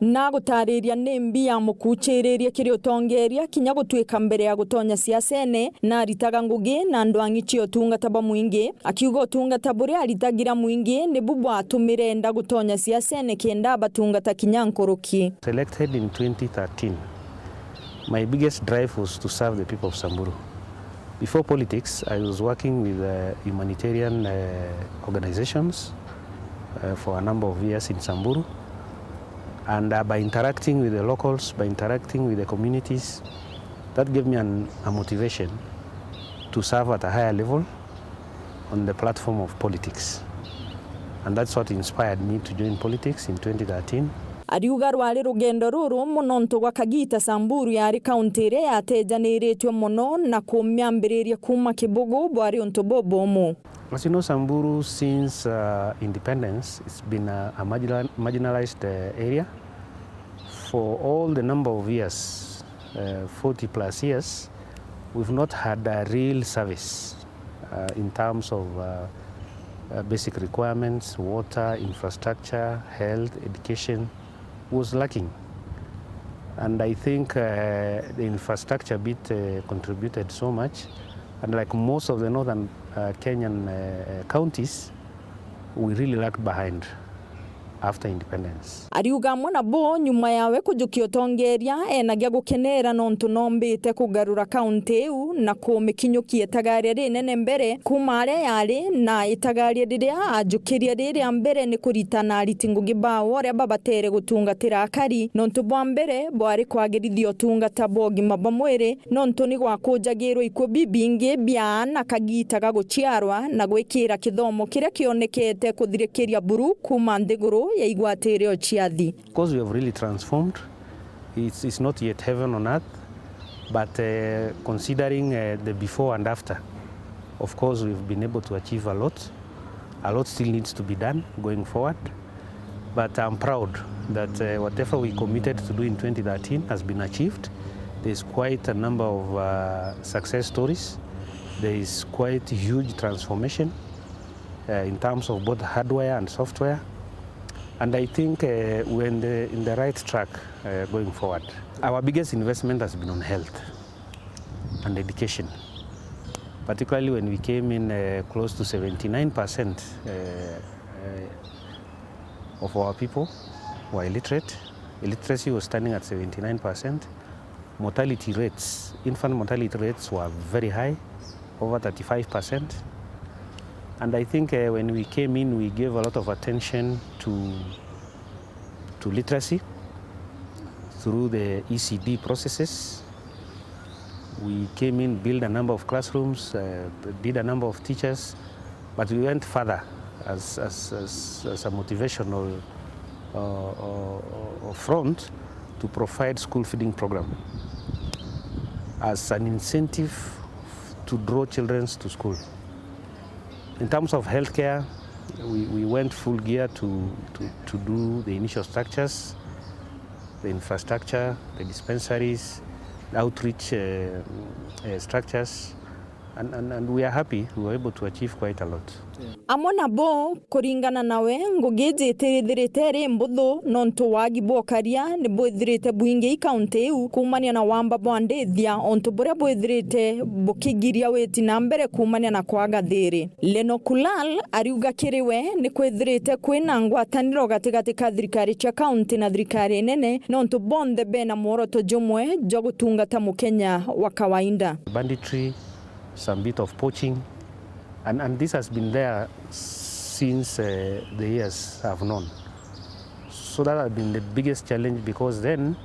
Na gutariria nimbi yamukuchiririe kiri utongeria kinya gutuika mbere ya gutonya siasene, na aritaga ngugi na andu ang'i cia utungata bwa mwingi, akiuga utungata buria aritagira mwingi nibu bwatumire enda gutonya siasene kenda abatungata kinya nkuruki. Selected in twenty thirteen, my biggest drive was to serve the people of Samburu. Before politics, I was working with, uh, humanitarian, uh, organizations, uh, for a number of years in Samburu. And, uh, by interacting with the locals, by interacting with the communities, that gave me an, a motivation to serve at a higher level on the platform of politics. And that's what inspired me to join politics in twenty thirteen. Ariuga rwari rugendo rurumu nontu gwa kagita Samburu yari kaunti iria yatejaniritwe mono na kumiambiriria kuuma kibugu bwari untu bubumu. As you know, Samburu, since, uh, independence, it's been a, a marginal-, marginalized, uh, area. For all the number of years, uh, forty plus years, we've not had a real service, uh, in terms of, uh, uh, basic requirements, water, infrastructure, health, education was lacking. And I think, uh, the infrastructure bit, uh, contributed so much. And like most of the northern, uh, Kenyan, uh, counties, we really lagged behind after independence. Ariuga amwe nabo nyuma yawe kujukia utongeria, enagia gukenera nontu nombite kugarura kaunti iu na kumikinyukia itagaria rinene mbere kuma aria yari, na itagaria riria ajukirie riria mbere ni kuritana ariti ngugi bao uria babatere gutungatira akari, nontu bwa mbere bwari kwagirithia utungata bwa ugima bwa mwiri, nontu ni gwakujagirwe ikuu bibingi bia aana kagita ga guciarwa na gwikira kithomo kiria kionekete kuthirikiria buru kuuma nthiguru ya igwatiro cia thi. Because we have really transformed, it's, it's not yet heaven on earth, but, uh, considering, uh, the before and after, of course, we've been able to achieve a lot. A lot still needs to be done going forward, but I'm proud that, uh, whatever we committed to do in twenty thirteen has been achieved. There's quite a number of, uh, success stories. There is quite huge transformation, uh, in terms of both hardware and software, and I think, uh, we're in the, in the right track, uh, going forward. Our biggest investment has been on health and education, particularly when we came in, uh, close to seventy-nine percent, uh, uh, of our people were illiterate. Illiteracy was standing at seventy-nine percent. Mortality rates, infant mortality rates were very high, over thirty-five percent. And I think, uh, when we came in, we gave a lot of attention to, to literacy through the E C D processes. We came in, built a number of classrooms, uh, did a number of teachers, but we went further as, as, as, as a motivational, uh, uh, uh, front to provide school feeding program as an incentive to draw children to school. In terms of healthcare, we, we went full gear to, to, to do the initial structures, the infrastructure, the dispensaries, the outreach, uh, uh, structures, and, and, and we are happy we were able to achieve quite a lot. Amwe nabo, kuringana nawe, ngugi iji itithirite iri mbuthu, nontu wagi bwa ukaria ni bwithirite bwingi i kaunti iu, kuumania na wamba bwa ndithia, untu buria bwithirite bukigiria witi na mbere kuumania na kwaga thiiri. Leno Kulal ariuga kiri we ni kwithirite kwina ngwataniro gatigati ka thirikari cia kaunti na thirikari nene, nontu bonthe bena mworoto jumwe jwa gutungata Mukenya wa kawaida. Banditry, some bit of poaching, and, and this has been there since, uh, the years I've known. So that has been the biggest challenge, because then,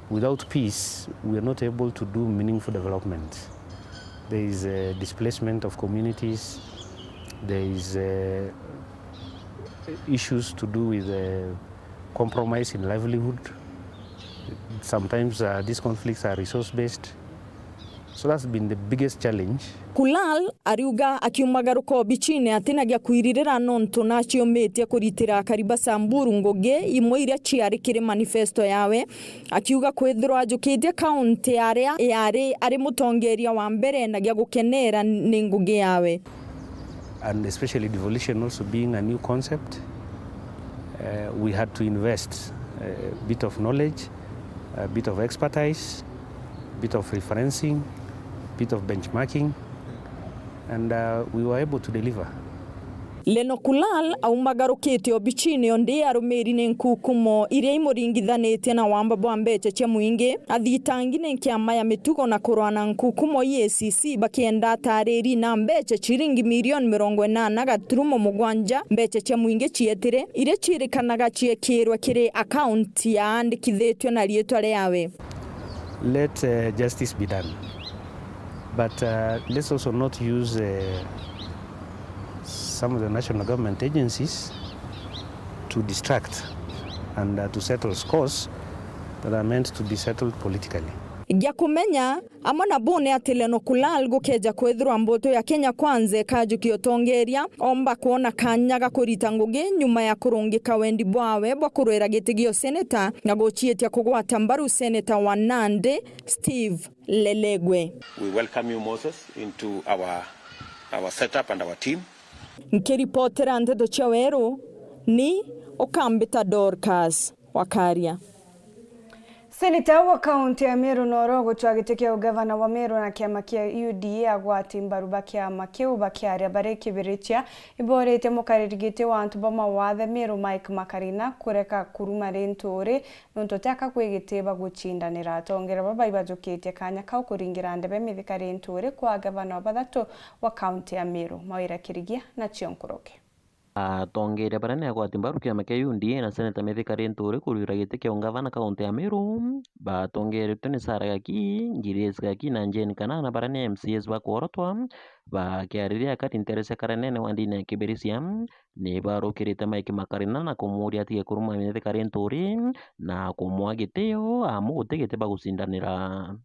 without peace, we are not able to do meaningful development. There is, uh, displacement of communities, there is, uh, issues to do with, uh, compromise in livelihood. Sometimes, uh, these conflicts are resource-based. So that's been the biggest challenge. Kulal ariuga akiumagaruka obichine atina gia kwiririra nontu naciumitie kuritira akari ba Samburu ngugi imwe iria ciari kiri manifesto yawe, akiuga kwithirwa ajukitie kaunti aria yari ari mutongeria wa mbere na gia gukenera ni ngugi yawe. And especially devolution also being a new concept, uh, we had to invest a bit of knowledge, a bit of expertise, bit of referencing, bit of benchmarking, and, uh, we were able to deliver. Leno Kulal aumagarukite obichine o ndi arumiri ni nkukumo iria imuringithanitie na wamba bwa mbecha cia mwingi, athitangi ni kiama ya mitugo na kurwa na nkukumo E A C C bakienda atariri na mbecha ciringi milioni mirongo inana gaturumo mugwanja mbecha cia mwingi cietire, iria ciirikanaga ciekirwe kiri akaunti yaandikithitue na riitwa riawe. Let, uh, justice be done. But, uh, let's also not use, uh, some of the national government agencies to distract and, uh, to settle scores that are meant to be settled politically. Gia kumenya, amwe na bune ati Leno Kulal gukeja kwithirwa mbutu ya Kenya Kwanza ikajukia utongeria, omba kwona kanya ga kurita ngugi nyuma ya kurungika wendi bwawe bwa kurwira giti gia useneta na guciitia kugwata mbaru seneta wa Nandi, Steve Lelegwe. We welcome you, Moses, into our, our setup and our team. Nkiripotera nteto cia Weru, ni Ukambita Dorcas Wakaria. Seneta wa kaunti ya Meru na uria ugucwa giti kia ugavana wa Meru na kiama kia U D A agwati mbaru ba kiama kiu bakiaria bari kibirichia, iboretie mukariri giti wa antu ba mawathe Meru Mike Makarina kureka kuruma ri nturi, nontu ti aka kwi giti bagucindanira. Atongeria baba ibajukitie kanya kau kuringira ndebe Mithika Linturi kwa gavana wa bathatu wa kaunti ya Meru, Mawira Kirigia na Cio Nkuruki. Atongeria baria ni agwati mbaru kiama kia U D A na Seneta Mithika Linturi kurwira giti kia ungavana kaunti ya Meru, batongeretwe ni Sarah Gaki, Grace Gaki na Jane Kanana, baria ni M C As bakworotwa. Bakiariria akari ntere cia Karenene wa ndini ya Kibirisia, ni barukirite Mike Makarina na kumuuria atige kuruma Mithika Linturi na kumwa gitio, amu guti giti bagucindanira.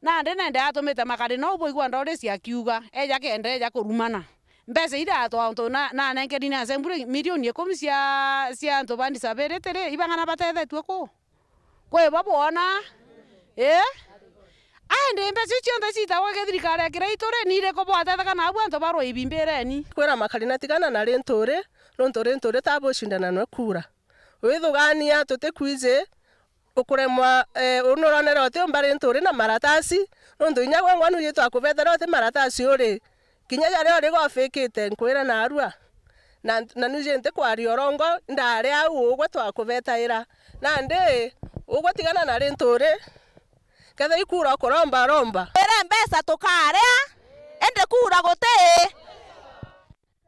Nandi nende atumite Makarina u bwaigua ndori ciakiuga, eja kenda eja kurumana. Mbeca iria atwa untu na, nanenkeri ni Assembly milioni ikumi cia, cia antu ba disability ri, ibang'ana batethetue ku? Kwi bo bwona? Ii? Indi mbeca iu cionthe ciitagwa githirikari ya Kiraitu ri, ni iriku bwatethaga nabu antu barwa ibimbireni? Kwira Makarina tigana na Linturi, nontu Linturi tabucindana nwe kura. Withugania tutikwiji, ukuremwa, eh, uu nuronere utiumba Linturi na maratasi, nontu inya gwe ngwanu iji twakubetera uti maratasi uri. Kinya jaria uri gofikite nkwira narua. Na, na niji ntikwaria urongo, ndari au ugwe twakubetaira. Nandi, ugwe tigana na Linturi, kethira ikura ukuromba romba. Ire mbeca tukaria, indi kura guti.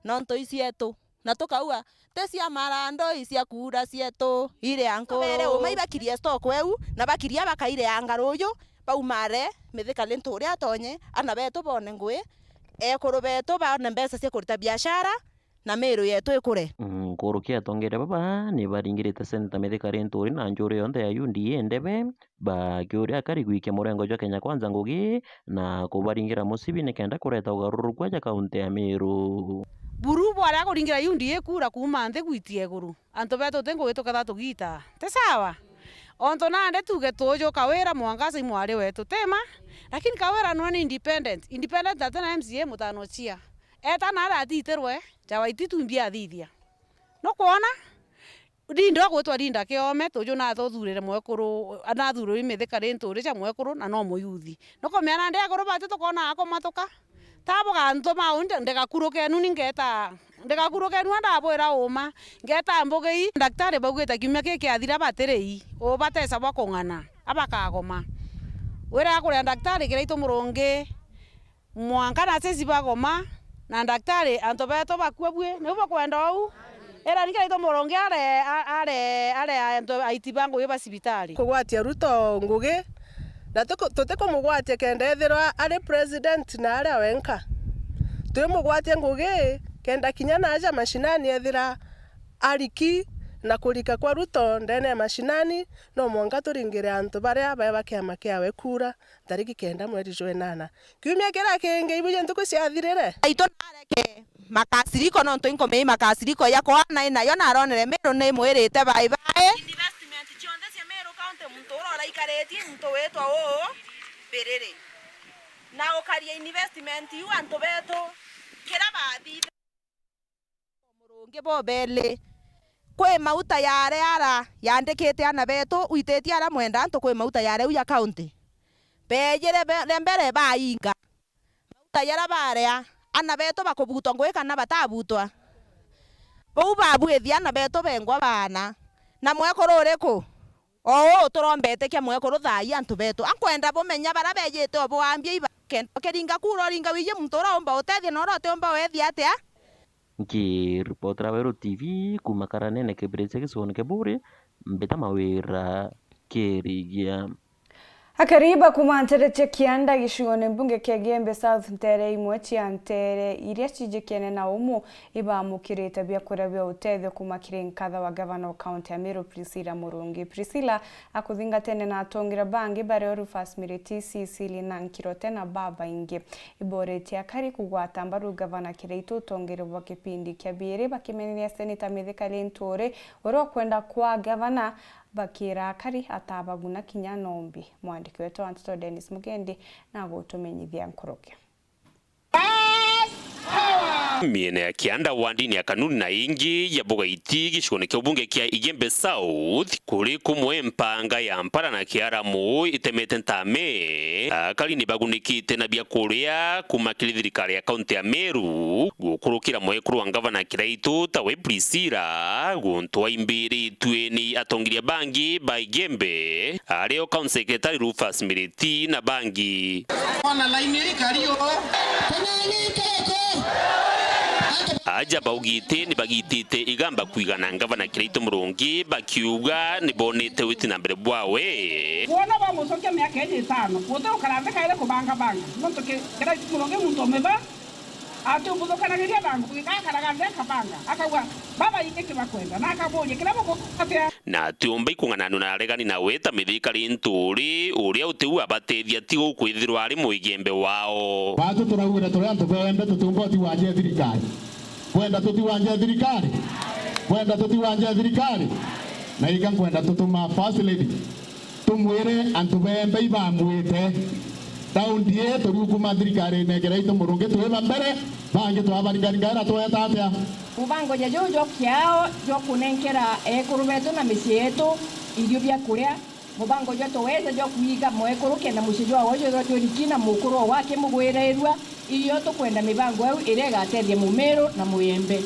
Nontu i cietu. Na tukauga, ti cia marando, i cia kura cietu, iria nkuru. Mere uma ibakirie stock eu, na bakiria bakaireanga ruuju, baumare, Mithika Linturi atonye, ana betu bone ngui, ekuru betu bone mbeca cia kurita biashara, na Meru yetu ikure. Nkuruki atongeria baba ni baringirite Senator Mithika Linturi na njuri yonthe ya U D A ndebe, bakiuria akari gwikia murengo jwa Kenya Kwanza ngugi na kubaringira musibi nikenda kureta ugaruruku aja kaunti ya Meru. Buru bwaria kuringira U D A kura kuuma nthi gwitia iguru. Antu betu ti ngugi tukethirwa tugiita. Ti sawa? Ontu nandi tuuge tuuju Kawira mwanka aci mwari wetu. Ti ma? Lakini Kawira nwe ni independent. Independent atina M C A mutano cia. Eta naria atitirwe, ja Waititu imbi athithia. Nukwona? Linda ugwitwa Linda Kiome, tuju nathuthurire mwekuru, nathurirwe i Mithika Linturi ja mwekuru, na no muyuthi. Nukumenya nandi akuru batu tukona akomatuka. Tabuga antu mau nde-, ndikakurukenu ni ngeta, ndikakurukenu ndabwira uma, ngeta mbugi ii, ndaktari baugite kiumia kii kiathira batiri ii, ubatesa bwa kung'ana, abakagoma. Wira akuria ndaktari Kiraitu Murungi, mwanka na sisi bagoma, na ndaktari, antu betu bakua bui, niu bukwenda uu? Ira ni Kiraitu Murungi are, a-, are, are antu aiti ba ngugi ba cibitari. Kugwatia Ruto ngugi, na tuku-, tutikumugwatia kenda ethirwa ari president na aria wenka. Twimugwatia ngugi kenda kinya na aja mashinani ethira ariki, na kurika kwa Ruto ndene ya mashinani, no mwanka turingire antu baria bae ba kiama kiawe kura. Tariki kenda mweri jwa inana. Kiumia kiria kingi, ibuje ntuku ciathirire? Aitu nareke makasiriko, nontu inkomei makasiriko ya kwana inayo naronere Meru ni mwirite bye bye. Investment cionthe cia Meru County, muntu uria uraikaritie muntu witwa uu Biriri. Na ukaria investment iu antu betu, kira bathithe. Murungi bobeli. Kwi mauta yare ara yandikite ana betu, uititie ara mwenda antu kwi mauta yare u ya county. Beejire be-, re mbere bainga. Mauta yara barea, ana betu bakubutwa ngugi kana batabutwa? Bau babuithia ana betu bengwa baana. Na mwekuru uriku? O uu turombete kia mwekuru thaai antu betu. Ankwenda bumenya bara beejite o bwambia iba. Kenda ukiringa kura uringa wiji muntu ura umba utethia na ura utiumba wethia atia? Nkiripotera Weru T V kuuma Karanene Kibirichia gicigoone kia Buuri, mbita Mawira Kirigia. Akari ba kuuma nteere cia Kianda gicigoone mbunge kia Igembe South, nteere imwe cia nteere iria cijikiene na umu, ibamukirite biakuria bia utethio kuuma kiri nkatha wa gavana wa kaunti ya Meru, Priscilla Murungi. Priscilla akuthingatene na atongeria bangi bario Rufus Miriti, Cecily Nankirote na babaingi. Iboretie akari kugwata mbaru gavana Kiraitu utongeria bwa kipindi kia biiri, bakimenithia Seneta Mithika Linturi uria ukwenda kwa gavana, bakira akari atabaguna kinya nombi. Mwandiki wetu wa nteto Dennis Mugendi nagutumenyithia nkuruki. Miene ya Kianda, wandini ya Kanuni na ingi ya Bugaiti gicigoone kia ubunge kia Igembe South, kuri kumwe mpanga ya Mpara na Kiaramu itemete ntame, akari ni bagunikite na biakuria kuuma kiri thirikari ya kaunti ya Meru, gukurukira mwekuru wa ngavana Kiraitu tawe Priscilla, guntu aimbiritue ni atongeria bangi ba Igembe, ario County Secretary Rufus Miriti na bangi. Ona laini ikario. Aja baugite ni bagitite igamba kwigana ngavana Kiraitu Murungi, bakiuga ni bonete witi na mbere bwawe. Wona bamucokia miaka iji itano, guti ukara nthi kaire kubanga banga. Nontu ki-, Kiraitu Murungi muntu umiba, ati umbuthukanagiria bangu, gikakaraga nthi akabanga, akauga, "Baba, ingi kibakwenda," na akamuria, "Kiria bukuga atia?" Na atiumba ikung'ananua na aregani nawe ta Mithika Linturi, uria utiu abatethia tiga ukwithirwa ari mwigembe wao. Batu turaugire turi antu bembe, tutiumba utigwa nja ya thirikari. Kwenda tutigwa nja ya thirikari? Kwenda tutigwa nja ya thirikari? Na ika nkwenda tutuma First Lady, tumwire antu bembe ibamwite. Taundi ii turiukuma thirikarine, ekera itu murungi twi ba mbere, bangi twabaringaringaira tweta atia? Mubango ja juu jwa kiao jwa kunenkera ekuru betu na micii yetu irio bia kuria. Mubango jwa toweza jwa kwiga mwekuru kenda mucii jwawe jwethwa jwiriki na mukuru o wake mugwirirwa. Iyo tukwenda mibango iu iria igatethia Mumiru na Muyembe.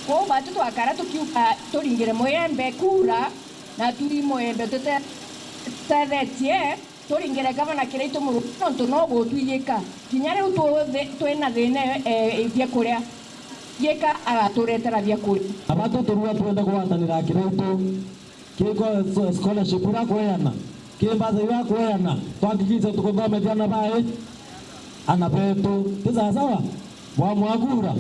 Kwou batu twakara tukiuga turingire Muyembe kura, na twi Muyembe tute-, tutethetie, turingire gavana Kiraitu Murungi nontu no gutwijika. Kinya riu tuthi-, twina thina e, e, bia kuria. Yika agaturetera bia kuria. Abatu turua twenda kugwatanira Kiraitu. Kiko so-, scholarship iria akweana, ki mbaca iria akweana, twahakikisha tukuthomethia ana bae, ana betu. Ti sawasawa? Bwamwakura.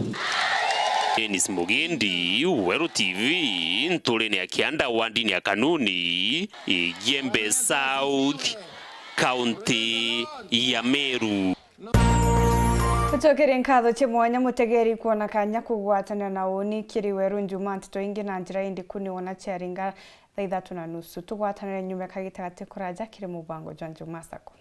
Dennis Mugendi, Weru T V, nturine ya Kianda, wandini ya Kanuni, Igembe South, kaunti ya Meru. Tucokerie nkatho cia mwanya mutegeri kwona kanya kugwatanira na uni kiri Weru Njumaa nteto ingi na njira indi kuni wona ciaringa thaa ithatu na nusu. Tugwatanire nyuma ka gitagati kuraja kiri mubango jwa Njumaa Sacco.